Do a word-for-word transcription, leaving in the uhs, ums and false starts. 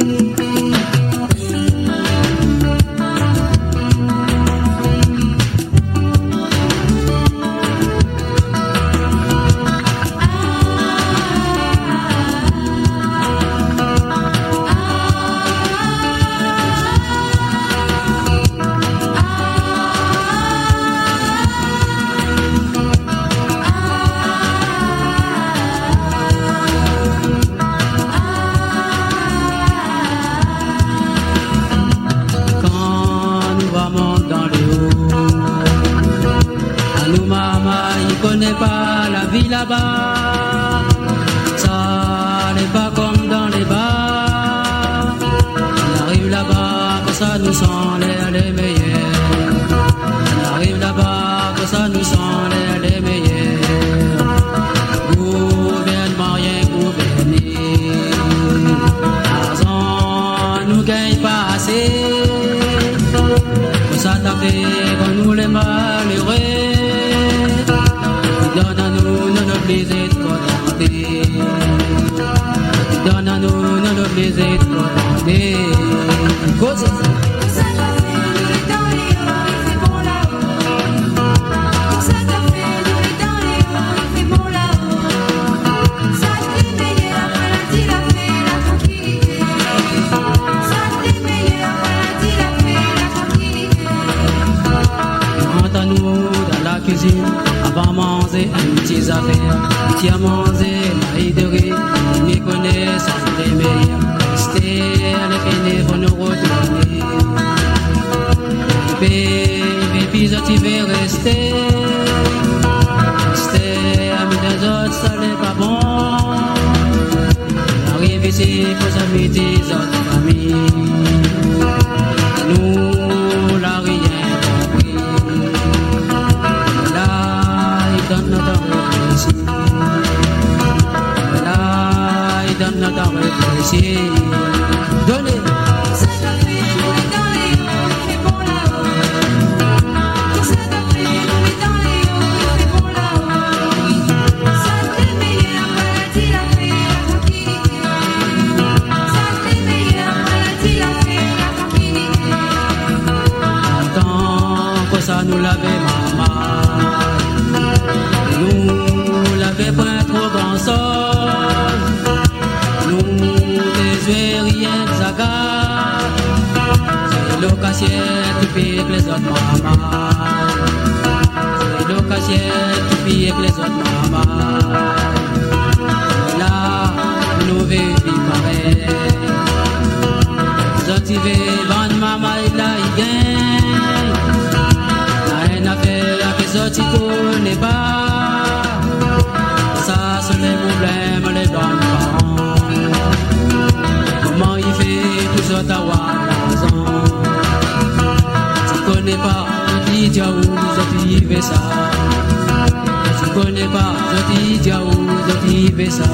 Kan nou va mont dan lé o, anou marmay i koné pa la vi laba. Sa lé pa kom dan lé ba. Nou ariv laba, konmsa nou san lé lé méyèr. Nou ariv laba, konmsa nou san lé lé méyèr. Gouvèrnman rienk gouvèrné. Larzan nou gingn pa asé. Konmsa ta fé rann nou lé maléré. Donn anou, nou lé oblizé de kontanté. Donn anou, nou lé oblizé de kontanté. Koz. Sa ta fé nou lé dan lé o, i fé bon la-o. Sa ta fé nou lé dan lé o, i fé bon la-o. Sa lé méyèr, maladi la fé la trankilité. Sa lé méyèr, maladi la fé la trankilité. Rant anou dan la kuizine, avan manzé, in ti zafèr, ti a manzé, mayi de ri, ni koné sa lé méyèr. Astèr lé fini, fo nou rotourné. Pé, pé, pi zot i vé résté. Astèr, ami dan zot, sa lé pa bon. Ariv isi, fo zot mèt zot fami. Nou la rienk konpri. La i donn nout réflési. La i donn nout réflési. Doné. Sa ta fé nou lé dan lé o, i fé bon la-o. Sa ta fé nou lé dan lé o, i fé bon la-o. Sa lé méyèr, maladi la fé la trankilité. Sa lé méyèr, maladi la fé la trankilité. Lontan konmsa nou lavé marmay. Nou lavé poin tro gran shoz. Nou té zoué rienk zaga. Sé lo kasièt ki pik lézot marmay. Sé lo kasièt ki pik lézot marmay. La, nou vé viv parèy. Zot i vé vann marmay la i gingn. Na in afèr ke zot i koné pa. Sa sé lé problèm lé bann paran. Koman i fé pou zot avoir larzan? Zot i koné pa, zot i di aou zot i vé sa. Zot i koné pa, zot i di aou zot i vé sa.